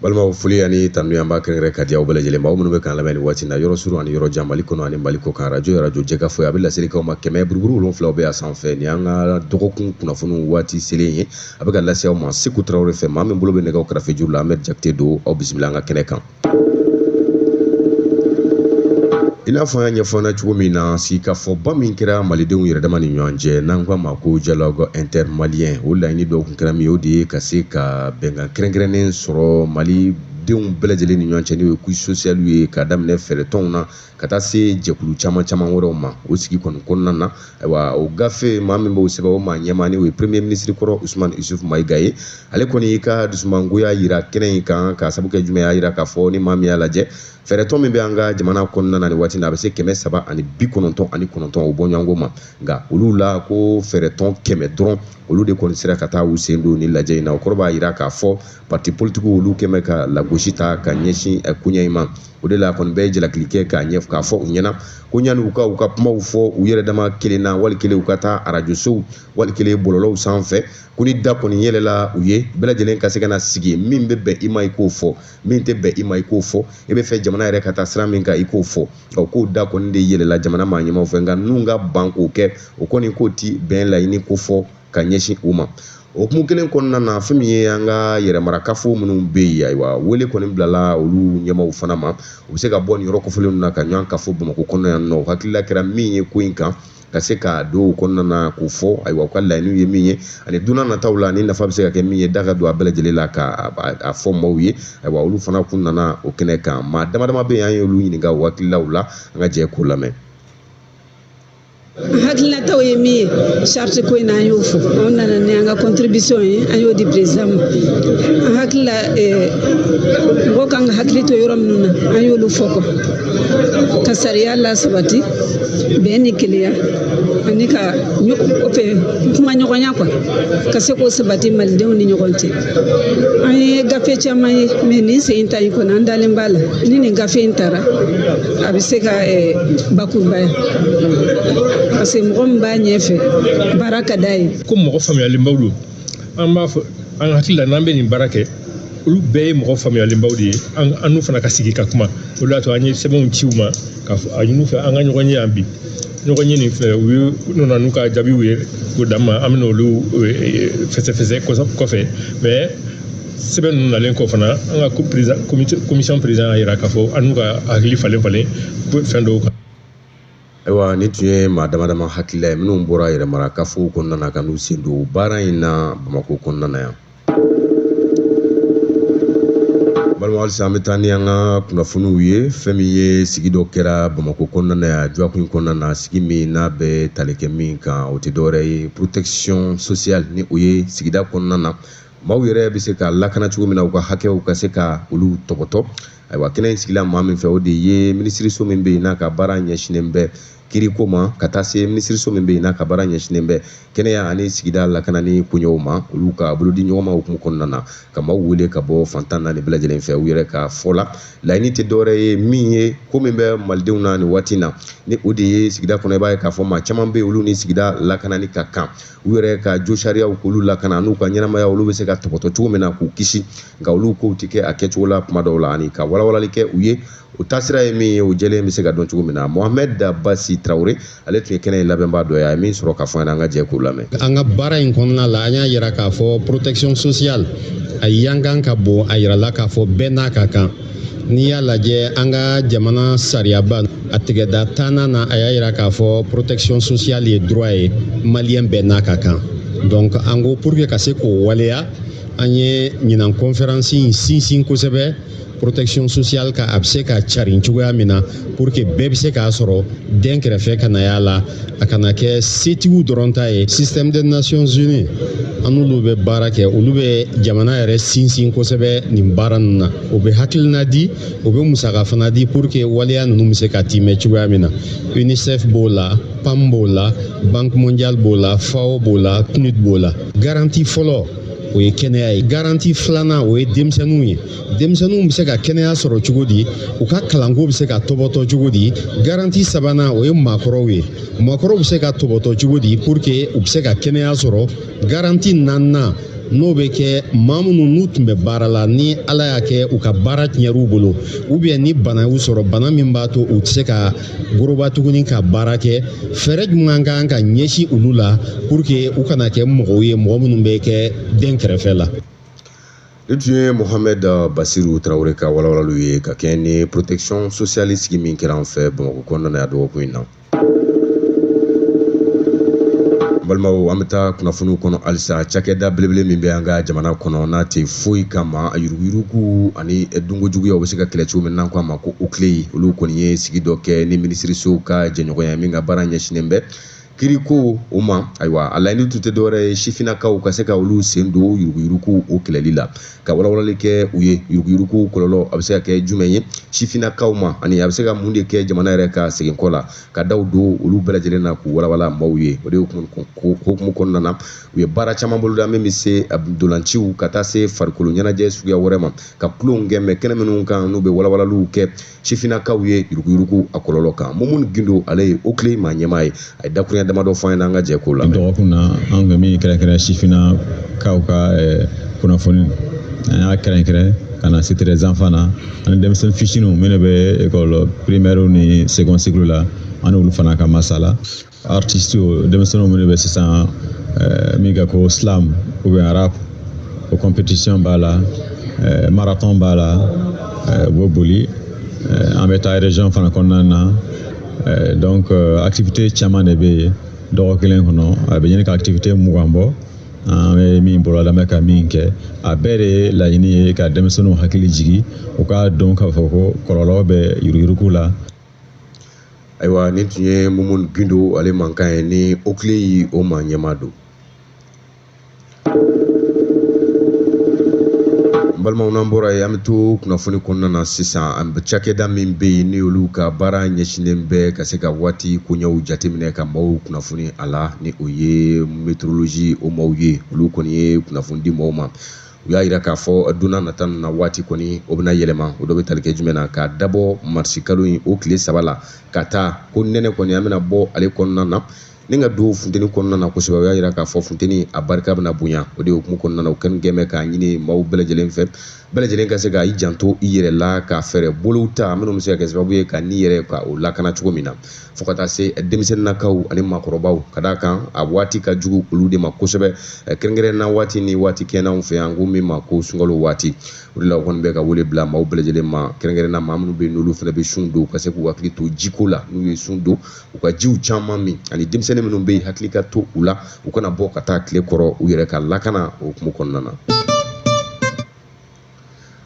Balimaw, foli ani tanu an b'a kɛrɛnkɛrɛn ka di aw bɛɛ lajɛlen ma, aw minnu bɛ k'an lamɛn nin waati in na, yɔrɔ surun ani yɔrɔ jan, Mali kɔnɔ ani Mali kɔ kan. Arajo, arajo Jɛkafɔ, a bɛ laseli k'aw ma 100.7 bɛ a sanfɛ. Nin y'an ka dɔgɔkun kunnafoniw waati selen ye, a bɛ ka lase aw ma Seku Tarawele fɛ. Maa min bolo bɛ nɛgɛw karafe juru la, Ahmed Jakite don. Aw bisimila an ka kɛnɛ kan. I n'a fɔ an y'a ɲɛfɔ na cogo min na, sigikafɔba min kɛra malidenw yɛrɛ dama ni ɲɔgɔn cɛ, n'an ko a ma ko dialogue intermalien, o laɲini dɔw kun kɛra min ye, o de ye ka se ka bɛnkan kɛrɛnkɛrɛnnen sɔrɔ malidenw bɛɛ lajɛlen ni ɲɔgɔn cɛ, n'o ye couche sociale ye, ka daminɛ fɛɛrɛtɔnw na ka taa se jɛkulu caman caman wɛrɛw ma. O sigi kɔni kɔnɔna na, ayiwa, o gafe, maa min b'o sɛbɛn, o maa ɲɛmaa, ni o ye premier ministre kɔrɔ Usumani Isufu Mayiga ye. Ale kɔni y'i ka dusumangoya yira kɛnɛ in kan, ka sabu kɛ jumɛn? Y'a yira k'a fɔ ni maa min y'a lajɛ, fɛɛrɛtɔn min bɛ an ka jamana kɔnɔna na nin waati na, a bɛ se 399, o bɔɲɔgɔnko ma. Nka olu la, ko fɛɛrɛtɔn 100 dɔrɔn, olu de kɔni sera ka taa u sen don ni lajɛ in na. O kɔrɔ b'a yira k'a fɔ parti politiki, olu kɛmɛ ka lagosi ta ka ɲɛsin koɲɛ in ma. O de la kɔni bɛɛ ye jalakili kɛ k'a ɲɛ k'a fɔ u ɲɛna ko yanni u ka kumaw fɔ u yɛrɛ dama kelen na, wali kelen u ka taa arajosow, wali kelen bɔlɔlɔw sanfɛ, ko ni da kɔni yɛlɛla u ye, bɛɛ lajɛlen ka se ka na sigi. Min bɛ bɛn i ma, i k'o fɔ. Min tɛ bɛn i ma, i k'o fɔ. I bɛ fɛ jamana yɛrɛ ka taa sira min kan, i k'o fɔ. Ɔ k'o da kɔni de yɛlɛla jamana maa ɲɛmaw fɛ, nka ninnu ka ban k'o kɛ, o kɔni k'o ti bɛn laɲini ko fɔ ka ɲɛsin u ma. O hukumu kelen kɔnɔna na, fɛn min ye an ka yɛrɛmarakafo minnu bɛ yen, ayiwa, wele kɔni bilala olu ɲɛmaw fana ma, u bɛ se ka bɔ nin yɔrɔ kofɔlenw na ka ɲɔgɔn kafo Bamakɔ kɔnɔ yan nɔ. O hakilila kɛra min ye ko in kan, ka se ka don o kɔnɔna na k'o fɔ, ayiwa, u ka laɲiniw ye min ye ani don n'a nataw la ni nafa bɛ se ka kɛ min ye, da ka don a bɛɛ lajɛlen la ka a fɔ maaw ye. Ayiwa, olu fana kun nana o kɛnɛ kan. Maa dama dama bɛ yen, an ye olu ɲininka o hakililaw la. An ka jɛ k'o lamɛn. Hakilinataw ye min ye charte ko in na, an y'o fɔ. An nana ni an ka contribution ye, an y'o di président ma. An hakili la, mɔgɔw kan ka hakili to yɔrɔ minnu na, an y'olu fɔ kɔ ka sariya la sabati, bɛn ni kelenya ani ka fɛn kuma ɲɔgɔnya quoi, ka se k'o sabati malidenw ni ɲɔgɔn cɛ. An ye gafe caman ye, mais nin sen ta in kɔni, an dalen b'a la, ni nin gafe in tara, a bɛ se ka bakurubaya, parce que mɔgɔ min b'a ɲɛfɛ, baara ka d'a ye. Ko mɔgɔ faamuyalenbaw don. An b'a fɔ an hakili la, n'an bɛ nin baara kɛ, olu bɛɛ ye mɔgɔ faamuyalenbaw de ye. An n'u fana ka sigi ka kuma. O de y'a to an ye sɛbɛnw ci u ma ka fɔ a ɲini u fɛ an ka ɲɔgɔn ye yan bi. Ɲɔgɔn ye nin filɛ, u ye nana n'u ka jaabiw ye k'o d'an ma. An bɛna olu fɛsɛfɛsɛ kɔfɛ. Mais sɛbɛn ninnu nalen kɔ fana, an ka commission président y'a jira k'a fɔ an n'u ka hakili falen falen fɛn dɔw kan. Ayiwa, nin tun ye maa dama dama hakilila ye minnu bɔra yɛrɛmara kafow kɔnɔna na ka n'u sen don baara in na Bamakɔ kɔnɔna na yan. Balima, halisa an bɛ taa ni an ka kunnafoniw ye. Fɛn min ye, sigi dɔ kɛra Bamakɔ kɔnɔna na yan, dɔgɔkun in kɔnɔna na, sigi min n'a bɛ tali kɛ min kan, o tɛ dɔwɛrɛ ye protection sociale, ni o ye sigida kɔnɔna na maaw yɛrɛ bɛ se ka lakana cogo min na, u ka hakɛw ka se ka olu tɔbɔtɔ. Ayiwa, kɛnɛ in sigila maa min fɛ, o de ye minisiriso min bɛ yen n'a ka baara ɲɛsinnen bɛ kiriko ma, ka taa se minisiriso min bɛ yen n'a ka baara ɲɛsinnen bɛ kɛnɛya ani sigida lakanani koɲɛw ma. Olu ka bolodi ɲɔgɔn ma hukumu kɔnɔna na, ka maaw wele ka bɔ fantan naani bɛɛ lajɛlen fɛ. U yɛrɛ ka fɔ la, laɲini tɛ dɔwɛrɛ ye min ye, ko min bɛ malidenw na nin waati in na, ni o de ye sigida kɔnɔ, i b'a ye k'a fɔ maa caman bɛ yen, olu ni sigida lakanani ka kan, u yɛrɛ ka jo sariyaw k'olu lakana, n'u ka ɲɛnamaya, olu bɛ se ka tɔbɔtɔ cogo min na k'u kisi. Nka olu kow tɛ kɛ a kɛcogo la kuma dɔw la, ani ka walawalali kɛ u ye, o taasira ye min ye, o jɛlen bɛ se ka dɔn cogo min na. Mohamed Basi Tarawele, ale tun ye kɛnɛ in labɛnbaa dɔ ye, a ye min sɔrɔ ka fɔ an ɲɛna, an ka jɛ k'o lamɛn. An ka baara in kɔnɔna la, an y'a yira k'a fɔ protection sociale a yankan ka bon. A yirala k'a fɔ bɛɛ n'a ka kan. N'i y'a lajɛ, an ka jamana sariyaba a tigɛda tannan na, a y'a yira k'a fɔ protection sociale ye droit ye, malien bɛɛ n'a ka kan. Donc an ko pour que ka se k'o waleya, an ye ɲinan conférence in sinsin kosɛbɛ protection sociale ka, a bɛ se ka carin cogoya min na pour que bɛɛ bɛ se k'a sɔrɔ, den kɛrɛfɛ kana y'a la, a kana kɛ setigiw dɔrɔn ta ye. Système des Nations Unies, an n'olu bɛ baara kɛ, olu bɛ jamana yɛrɛ sinsin kosɛbɛ nin baara ninnu na. U bɛ hakilina di, u bɛ musaka fana di pour que waleya ninnu bɛ se ka timɛ cogoya min na. UNICEF b'o la, PAM b'o la, Banque mondiale b'o la, FAO b'o la, PNUD b'o la. Garantie fɔlɔ, o ye kɛnɛya ye. Garantie filanan, o ye denmisɛnninw ye. Denmisɛnninw bɛ se ka kɛnɛya sɔrɔ cogo di? U ka kalanko bɛ se ka tɔbɔtɔ cogo di? Garantie sabanan, o ye maakɔrɔw ye. Maakɔrɔw bɛ se ka tɔbɔtɔ cogo di pour que u bɛ se ka kɛnɛya sɔrɔ? Garantie naaninan N'o bɛ kɛ maa minnu n'u tun bɛ baara la, ni Ala y'a kɛ u ka baara tiɲɛr'u bolo, ou bien ni bana y'u sɔrɔ, bana min b'a to u tɛ se ka goroba tuguni ka baara kɛ, fɛɛrɛ jumɛn kan ka ɲɛsin olu la pour que u kana kɛ mɔgɔw ye, mɔgɔ minnu bɛ kɛ den kɛrɛfɛ la. Nin tun ye Mohamed Basiru Tarawele ka walawalaliw ye ka kɛɲɛ ni protection sociale sigi min kɛra an fɛ Bamakɔ kɔnɔna na yan dɔgɔkun in na. Balimaw, an bɛ taa kunnafoniw kɔnɔ halisa. Cakɛda belebele min bɛ an ka jamana kɔnɔ, n'a tɛ foyi kama yuruguyurugu ani dunkojuguya, u bɛ se ka kɛlɛ cogo min, n'an ko a ma ko OCLEI, olu kɔni ye sigi dɔ kɛ ni minisirisow ka jɛɲɔgɔnya min ka baara ɲɛsinnen bɛ kiriko o ma. Ayiwa, a laɲini tun tɛ dɔwɛrɛ ye, sifinnakaw ka se ka olu sen don yuruguyurugu o kɛlɛli la, ka walawalali kɛ u ye yuruguyurugu kɔlɔlɔ a bɛ se ka kɛ jumɛn ye sifinnakaw ma, ani a bɛ se ka mun de kɛ jamana yɛrɛ ka segin kɔ la, ka daw don olu bɛɛ lajɛlen na k'u walawala maaw ye. O de hukumu kɔnɔna na, u ye baara caman boloda min bɛ se dolanciw ka taa se farikolo ɲɛnajɛ suguya wɛrɛ ma, ka tulonw kɛ mɛ kɛnɛ minnu kan n'u bɛ walawalaliw kɛ sifinnakaw ye yuruguyurugu a kɔlɔlɔ kan. Mumuni Gindo, ale ye OCLEI maa ɲɛmaa ye, a ye dakuruɲɛ damadɔ fɔ an ɲɛna, an ka jɛ k'o lamɛn. Dɔgɔkun na, an kun min kɛrɛnkɛrɛn sifinnakaw ka kunnafoni, an y'a kɛrɛnkɛrɛn ka na cité des enfants na, ani denmisɛnnin fitininw minnu bɛ école primaire ni second cycle la, an n'olu fana ka masala. Artistes, denmisɛnninw minnu bɛ sisan min kɛ ko slam ou bien rap, o compétition b'a la, marathon b'a la, u bɛ boli. An bɛ taa région fana kɔnɔna na. Donc activité caman de bɛ yen dɔgɔ kelen kɔnɔ, a bɛ ɲini ka activité 20 bɔ. An bɛ min boloda bɛ ka min kɛ, a bɛɛ de ye laɲini ye ka denmisɛnninw hakili jigin, u k'a dɔn k'a fɔ ko kɔlɔlɔ bɛ yuruguyurugu la. Ayiwa, nin tun ye Mumuni Gindo ale mankan ye ni OCLEI o maa ɲɛmaa don. Balimaw, n'an bɔra yen, an bɛ to kunnafoni kɔnɔna na sisan. An cakɛda min bɛ yen ni olu ka baara ɲɛsinnen bɛ ka se ka waati koɲɛw jateminɛ ka maaw kunnafoni a la, ni o ye météorologie o maaw ye, olu kɔni ye kunnafoni di maaw ma. U y'a yira k'a fɔ don n'a nata ninnu na, waati kɔni o bɛna yɛlɛma. O dɔ bɛ tali kɛ jumɛn na, k'a dabɔ marisi kalo in o tile 3 la ka taa ko nɛnɛ kɔni an bɛna bɔ ale kɔnɔna na ni ka don funteni kɔnɔna na kosɛbɛ. O y'a yira k'a fɔ funteni a barika bɛna bonya. O de hukumu kɔnɔna na, o kɛlen bɛ k'a ɲini maaw bɛɛ lajɛlen fɛ, bɛɛ lajɛlen ka se ka i janto i yɛrɛ la, ka fɛɛrɛ bolow ta minnu bɛ se ka kɛ sababu ye ka n'i yɛrɛ ka o lakana cogo min na, fo ka taa se denmisɛnninnakaw ani maakɔrɔbaw, ka d'a kan a waati ka jugu olu de ma kosɛbɛ, kɛrɛnkɛrɛnnenya waati ni waati kɛnɛw fɛ yan ko min ma ko sunkalo waati. O de la, o kɔni bɛ ka wele bila maaw bɛɛ lajɛlen ma, kɛrɛnkɛrɛnnenya maa minnu bɛ yen n'olu fana bɛ sun don, ka se k'u hakili to jiko la. N'u ye sun don, u ka jiw caman min, ani denmisɛnnin minnu bɛ yen, hakili ka to u la, u kana bɔ ka taa tile kɔrɔ, u yɛrɛ ka lakana o hukumu kɔnɔna na.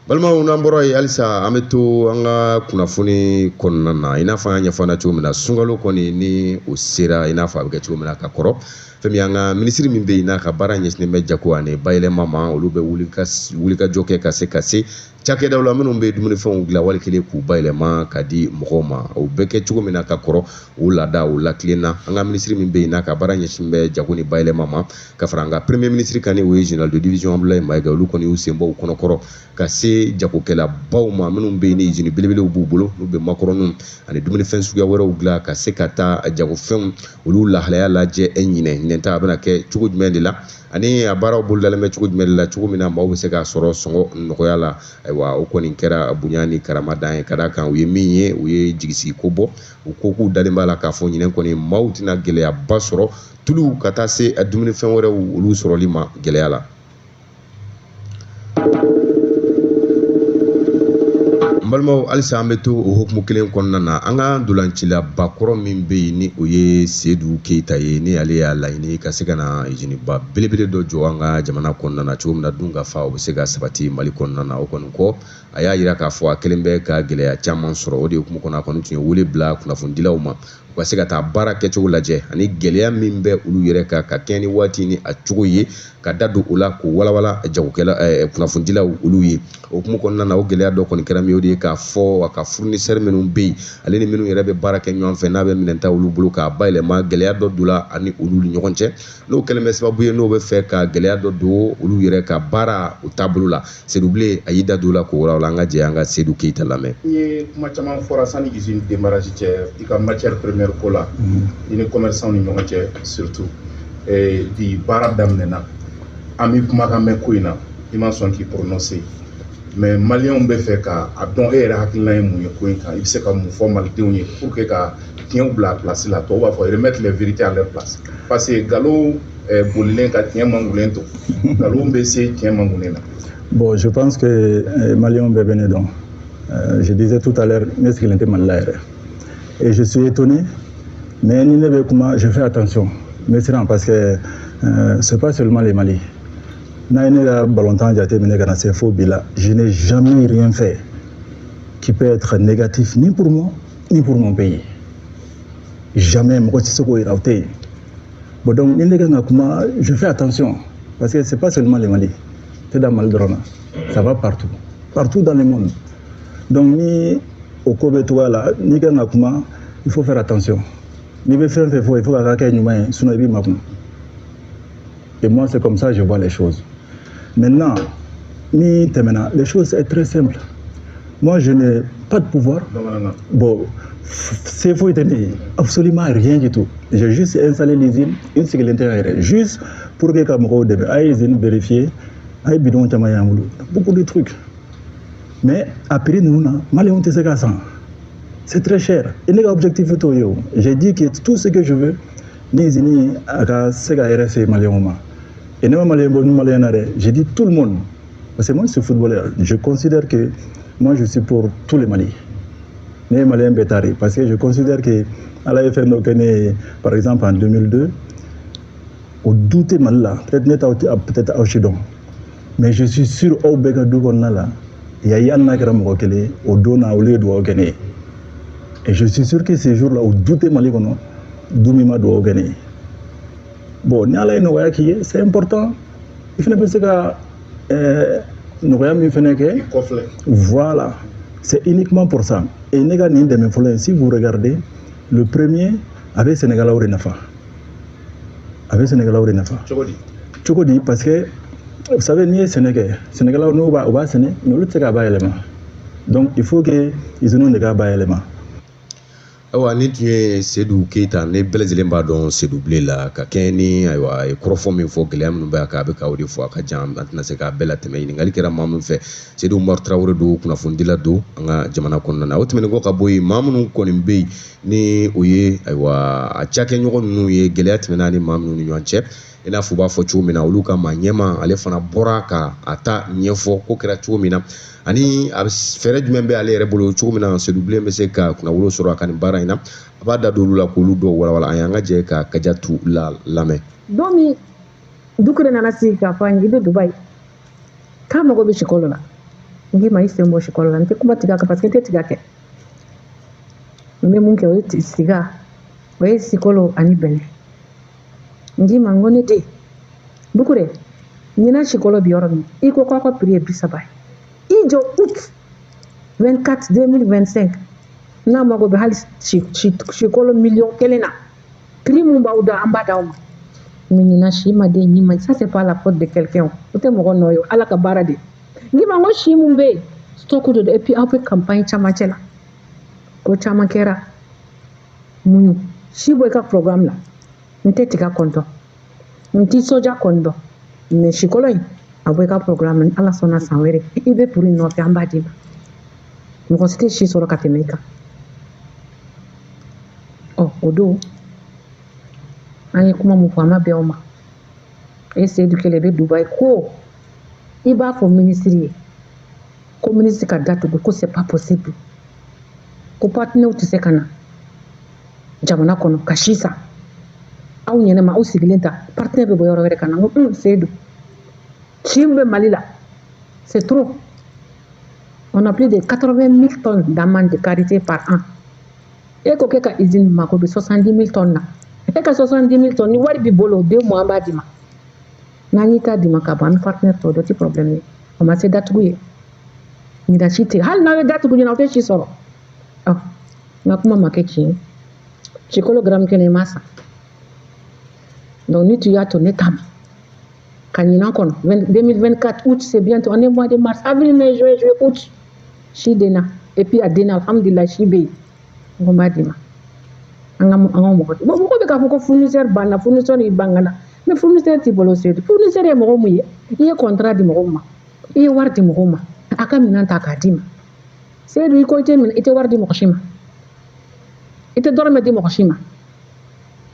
Balimaw, n'an bɔra yen halisa, an bɛ to an ka kunnafoni kɔnɔna na. I n'a fɔ an y'a ɲɛfɔ an ɲɛna cogo min na, sunkalo kɔni ni o sera, i n'a fɔ a bɛ kɛ cogo min na ka kɔrɔ, fɛn min y'an ka minisiri min bɛ yen n'a ka baara ɲɛsinnen bɛ jago ani bayɛlɛma ma, olu bɛ wulikajɔ kɛ ka se ka se cakɛdaw la minnu bɛ dumunifɛnw dilan wali kelen k'u bayɛlɛma ka di mɔgɔw ma. O bɛ kɛ cogo min na ka kɔrɔ, o laada o lakilenna. An ka minisiri min bɛ yen n'a ka baara ɲɛsinnen bɛ jago ni bayɛlɛma ma, ka fara an ka premier ministre kan, ni o ye général de division Abdoulaye Maïga, olu kɔni y'u sen bɔ u kɔnɔkɔrɔ ka se jagokɛlabaw ma minnu bɛ yen ni usine belebelew b'u bolo, n'u bɛ makɔrɔniw ani dumunifɛn suguya wɛrɛw dilan, ka se ka taa jagofɛnw olu lahalaya lajɛ. E ɲinɛ ɲinɛ ta a bɛna kɛ cogo jumɛn de la, ani a baaraw bolodalen bɛ cogo jumɛn de la, cogo min na maaw bɛ se k'a sɔrɔ sɔngɔ nɔgɔya la. Ayiwa, o kɔni kɛra bonya ni karama dan ye, ka d'a kan u ye min ye, u ye jigisigi ko bɔ, u ko k'u dalen b'a la k'a fɔ ɲinɛ kɔni maaw tɛna gɛlɛyaba sɔrɔ tulu ka taa se dumunifɛn wɛrɛw olu sɔrɔli ma gɛlɛya la. N balimaw, halisa an bɛ to o hukumu kelen kɔnɔna na. An ka dolancilaba kɔrɔ min bɛ yen ni o ye Seydou Keita ye, ni ale y'a laɲini ka se ka na usine-ba belebele dɔ jɔ an ka jamana kɔnɔna na, cogo min na dun ka fa o bɛ se ka sabati Mali kɔnɔna na. O kɔni kɔ, a y'a yira k'a fɔ a kelen bɛ ka gɛlɛya caman sɔrɔ. O de hukumu kɔnɔ, a kɔni tun ye wele bila kunnafonidilaw ma, u ka se ka taa baara kɛcogo lajɛ ani gɛlɛya min bɛ olu yɛrɛ kan ka kɛɲɛ ni waati ni a cogo ye, ka da don o la k'o walawala jagokɛla kunnafonidilaw olu ye. O hukumu kɔnɔna na, o gɛlɛya dɔ kɔni kɛra min ye, o de ye k'a fɔ a ka fournisseur minnu bɛ yen, ale ni minnu yɛrɛ bɛ baara kɛ ɲɔgɔn fɛ, n'a bɛ minɛn ta olu bolo k'a bayɛlɛma, gɛlɛya dɔ donna ani olu ni ɲɔgɔn cɛ, n'o kɛlen bɛ sababu ye n'o bɛ fɛ ka gɛlɛya dɔ don olu yɛrɛ ka baara o taabolo la. Seydou Bilen, a y'i da don o la k'o walawala. An ka jɛ an ka Seydou Keita lamɛn. N ye kuma caman fɔra sanni usine démarrage cɛ, i ka matière première ko la, i ni commerçant ni ɲɔgɔn cɛ, surtout bi baara daminɛna. An bɛ kumakan mɛn ko in na, i ma sɔn k'i prononcer, mais maliyɛnw bɛ fɛ ka a dɔn e yɛrɛ hakilina ye mun ye ko in kan. I bɛ se ka mun fɔ malidenw ye pour que ka tiɲɛw bila a place la? Tɔw b'a fɔ remettre les vérités à leur place, parce que nkalon bolilen ka tiɲɛ mangulen to, nkalon bɛ se tiɲɛ mangulen na. Bon, je pense que maliyɛnw bɛɛ bɛ ne dɔn. Je disais tout à l'heure, ne sigilen tɛ Mali la yɛrɛ. Et je suis étonné, mais ni ne bɛ kuma, je fais attention. N bɛ siran parce que c'est pas seulement le Mali. N'a ye ne ka balontan jateminɛ ka na se fo bi la, je n'ai jamais rien fait qui peut être négatif ni pour moi ni pour mon pays. Jamais, mɔgɔ tɛ se k'o yira, o tɛ yen. Bon, donc ni ne kan ka kuma, je fais attention parce que c'est pas seulement le Mali. Tɛ da Mali dɔrɔn na, ça va partout, partout dans le monde. Donc ni o ko bɛ cogoya la, n'i kan ka kuma, il faut faire attention. N'i bɛ fɛn fɛn fɔ, il faut k'a ka kɛ ɲuman ye, sinon i b'i makun. Et moi, c'est comme ça que je vois les choses. Maintenant, ni tɛmɛna, les choses est très simple. Moi, je n'ai pas de pouvoir. Bon, se foyi tɛ ne ye, absolument rien du tout. J'ai juste installé l'usine, n sigilen tɛ yɛrɛ, juste pour que ka mɔgɔw dɛmɛ. A ye usine vérifier, a ye bidon caman y'an bolo, beaucoup de trucs, mais a prix ninnu na, maliyɛnw tɛ se k'a san, c'est très cher. Et ne ka objectif t'o ye o. J'ai dit que tout ce que je veux, ni usine a ka se ka yɛrɛ se maliyɛnw ma. Et ne ma maliyɛn bɔ ni maliyɛn na dɛ, j'ai dit tout le monde, parce que moi, je suis footballeur. Je considère que moi, je suis pour tous les Mali. Ne ye maliyɛn bɛɛ ta de, parce que je considère que Ala ye fɛn dɔ kɛ ne ye. Par exemple, en 2002, o du tɛ Mali la, peut-être ne t'aw peut-être aw si dɔn, mais je suis sûr, aw bɛɛ ka du kɔnɔna la, yayi, hali n'a kɛra mɔgɔ kelen ye o don na, olu ye dugawu kɛ ne ye. Et je suis sûr que ces jours là, o du tɛ Mali kɔnɔ, du min ma dugawu kɛ ne ye. Bon, ni Ala ye nɔgɔya k'i ye, c'est important, i fana bɛ se ka nɔgɔya min fana kɛ. Voilà, c'est uniquement pour ça. Et ne ka nin dɛmɛ fɔlɔ in, si vous regardez le premier, a bɛ Sénégalaw de nafa, a bɛ Sénégalaw de nafa. Cogo di? Cogo di? Parce que vous savez, n'i ye sɛnɛ kɛ, Sénégalaw n'u b'a u b'a sɛnɛ, mais olu tɛ se k'a bayɛlɛma. Donc il faut que usines de k'a bayɛlɛma. Ayiwa, ni tun ye Sedu Keyita, ne bɛɛ lajɛlen b'a dɔn Sedu Bile la, ka kɛɲɛ ni ayiwa a ye kɔrɔfɔ min fɔ, gɛlɛya minnu bɛ a kan, a bɛ ka o de fɔ. A ka jan, an tɛna se k'a bɛɛ latɛmɛ. Ɲininkali kɛra maa min fɛ, Sedu Umaru Tarawele don, kunnafonidila don an ka jamana kɔnɔna na. O tɛmɛnen kɔ ka bɔ yen, maa minnu kɔni bɛ yen ni o ye ayiwa a cakɛɲɔgɔn ninnu ye, gɛlɛya tɛmɛna ni maa minnu ni ɲɔgɔn cɛ, i n'a fɔ u b'a fɔ cogo min na, olu ka maa ɲɛma, ale fana bɔra ka a ta ɲɛfɔ ko kɛra cogo min na, ani a bɛ fɛɛrɛ jumɛn bɛ ale yɛrɛ bolo cogo min na Sedu Bilen bɛ se ka kunnawolo sɔrɔ a ka nin baara in na. A b'a da don olu la k'olu dɔw walawala an ye. An ka jɛ ka Kajatu la lamɛn. Don min Dukure nana sigi k'a fɔ an ye, i bɛ Dubayi, k'a mago bɛ sikɔlɔ la, n k'i ma i sen bɔ sikɔlɔ la, n tɛ kuma tigɛ a kan parce que n tɛ tiga kɛ. N bɛ mun kɛ, o ye siga, o ye sikɔlɔ ani bɛnɛ. N k'i ma, n ko ne den Dukure, ɲinan sikɔlɔ bi yɔrɔ min, i ko k'aw ka prix ye 30 ye, i jɔ août 24 2025, n'a mago bɛ hali sikɔlɔ miliyɔn 1 na, prix mun b'aw da, an b'a d'aw ma. Mais ɲinan si ma den ɲi ma, ça c'est pas la faute de quelqu'un, o tɛ mɔgɔ nɔ ye, Ala ka baara de. N k'i ma, n ko si mun bɛ yen, stock de don, et puis aw bɛ campagne camancɛ la, ko caman kɛra, muɲu si bɔ i ka programme la. N tɛ tiga kɔni dɔn, n ti soja kɔni dɔn, mais sikɔlɔ in a bɔ i ka programme. Ni Ala sɔnna, san wɛrɛ i bɛ prix nɔfɛ, an b'a d'i ma. Mɔgɔ si tɛ si sɔrɔ ka tɛmɛ i kan. Ɔ o don an ye kuma mun fɔ, a ma bɛn o ma. E Seyidu kelen bɛ Dubayi, ko i b'a fɔ minisiri ye ko minisiri ka datugu, ko c'est pas possible, ko partenaires tɛ se ka na jamana kɔnɔ ka si san aw ɲɛnɛma, aw sigilen ta, partenaire bɛ bɔ yɔrɔ wɛrɛ ka na. N ko un Seyidu, si min bɛ Mali la, c'est trop. On a plus de 80 000 tonnes d'amandes de karité par an. E ko k'e ka usine mako bɛ 70 000 tonnes na, e ka 70 000 tonnes, ni wari b'i bolo, 2 mois an b'a d'i ma. N'an y'i ta d'i ma ka ban, an bɛ partenaire tɔ dɔ ti problème ye. O ma se datugu ye, ɲinan si tɛ, hali n'aw ye datugu ɲinan, aw tɛ si sɔrɔ. Ɔ n ka kuma ma kɛ tiɲɛ ye, sikolo gramme kelen i m'a san. Donc ni tu y'a to ne ta ma ka ɲinan kɔnɔ 2024 août, c'est bientôt, on est mois de mars, avril, mai, juin, juillet, août, si denna, et puis a denna, alhamdulilah, si bɛ yen. N ko n b'a d'i ma. An ka mɔgɔ, bon, mɔgɔ bɛ k'a fɔ ko fournisseur banna, fournisseur y'i ban ka na. Mais fournisseur t'i bolo Seydou. Fournisseur ye mɔgɔ mun ye? I ye contrat di mɔgɔw ma, i ye wari di mɔgɔw ma, a ka minɛn ta k'a d'i ma. Seydou, i ko i tɛ minɛ, i tɛ wari di mɔgɔ si ma, i tɛ dɔrɔmɛ di mɔgɔ si ma.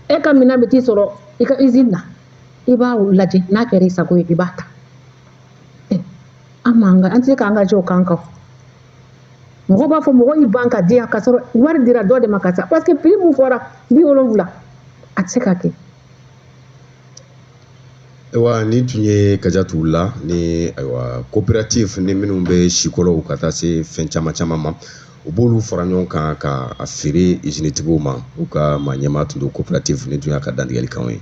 E ka minɛn bɛ t'i sɔrɔ i ka usine na, i b'a lajɛ, n'a kɛra i sago ye, i b'a ta. An m'an ka, an tɛ se k'an ka o kan kan. Mɔgɔ b'a fɔ mɔgɔ y'i ban ka di yan, k'a sɔrɔ wari dira dɔ de ma ka sa, parce que prix mun fɔra 70, a tɛ se ka kɛ. Ayiwa, nin tun ye Kajatu la ni, ayiwa, coopérative ni minnu bɛ sikɔlɔw ka taa se fɛn caman caman ma, u b'olu fara ɲɔgɔn kan ka a feere izinitigiw ma. U ka maa ɲɛmaa tun don coopérative, ni tun y'a ka dantigɛlikanw ye.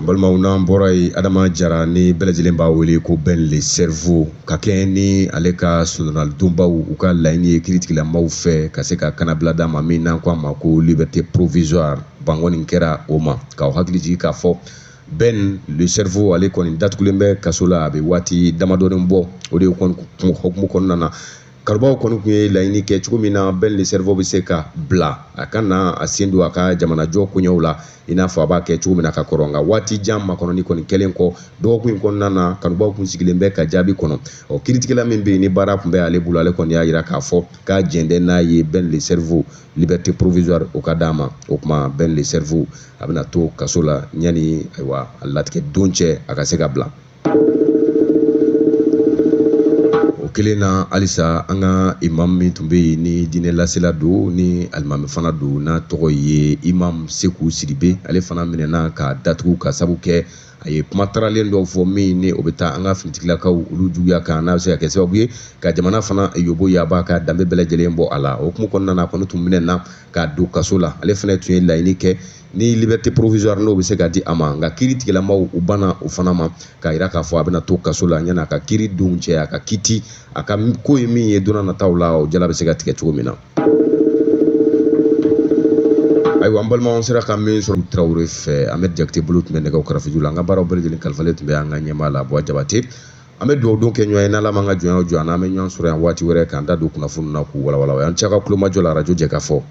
Balimaw, n'an bɔra yen, Adama Jara ni bɛɛ lajɛlen b'a wele ko Ben le cerveau, ka kɛ ni ale ka solonalidonbaw, u ka laɲini ye kiiritigilamaw fɛ ka se ka kanabila d'a ma, min n'an ko a ma ko liberté provisoire. Ban kɔni kɛra o ma. K'aw hakili jigin k'a fɔ Ben le cerveau, ale kɔni datugulen bɛ kaso la, a bɛ waati damadɔnin bɔ. O de kɔni hukumu kɔnɔna na, kanubaw kɔni tun ye laɲini kɛ cogo min na Ben le cerveau bɛ se ka bila, a ka na a sen don a ka jamanajɔ koɲɛw la, i n'a fɔ a b'a kɛ cogo min na ka kɔrɔ. Nka waati jan makɔnɔni kɔni kɛlen kɔ dɔgɔkun in kɔnɔna na, kanubaw kun sigilen bɛ ka jaabi kɔnɔ. Ɔ, kiiritigɛla min bɛ yen ni baara tun bɛ ale bolo, ale kɔni y'a jira k'a fɔ k'a jɛn tɛ n'a ye Ben le cerveau liberté provisoire o ka d'a ma. O tuma Ben le cerveau, a bɛna to kaso la yanni, ayiwa, a latigɛ don cɛ, a ka se ka bila. O kelen na halisa, an ka imam min tun bɛ yen ni diinɛ lasela don, ni alimami fana don, n'a tɔgɔ ye Imam Seku Sidibe, ale fana minɛna ka datugu ka sabu kɛ a ye kuma taralen dɔw fɔ min ni o bɛ taa an ka finitigilakaw olu juguya kan, n'a bɛ se ka kɛ sababu ye ka jamana fana yobo yaba ka danbe bɛɛ lajɛlen bɔ a la. O hukumu kɔnɔna na, a kɔni tun minɛna ka don kaso la. Ale fana tun ye laɲini kɛ ni liberté provisoire n'o bɛ se ka di a ma, nka kiiri tigilamaw u banna o fana ma, k'a jira k'a fɔ a bɛna to kaso la yanni a ka kiiri donw cɛ, a ka kiti, a ka ko ye min ye don nataw la, o jala bɛ se ka tigɛ cogo min na. Ayiwa, an balimaw, an sera ka min sɔrɔ Tarawele fɛ, Ahmed Jakite bolo tun bɛ nɛgɛw karafe la. An ka baaraw bɛɛ lajɛlen kalifalen tun bɛ an ka ɲɛmaa la, Buwa Jabate. An bɛ dugawu don kɛ ɲɔgɔn ye n'Ala m'an ka jɔnya jɔ an na, an bɛ ɲɔgɔn sɔrɔ yan waati wɛrɛ k'an da don kunnafoniw na k'u walawala. An cɛ ka kulomajɔ la, arajo jɛ ka fɔ.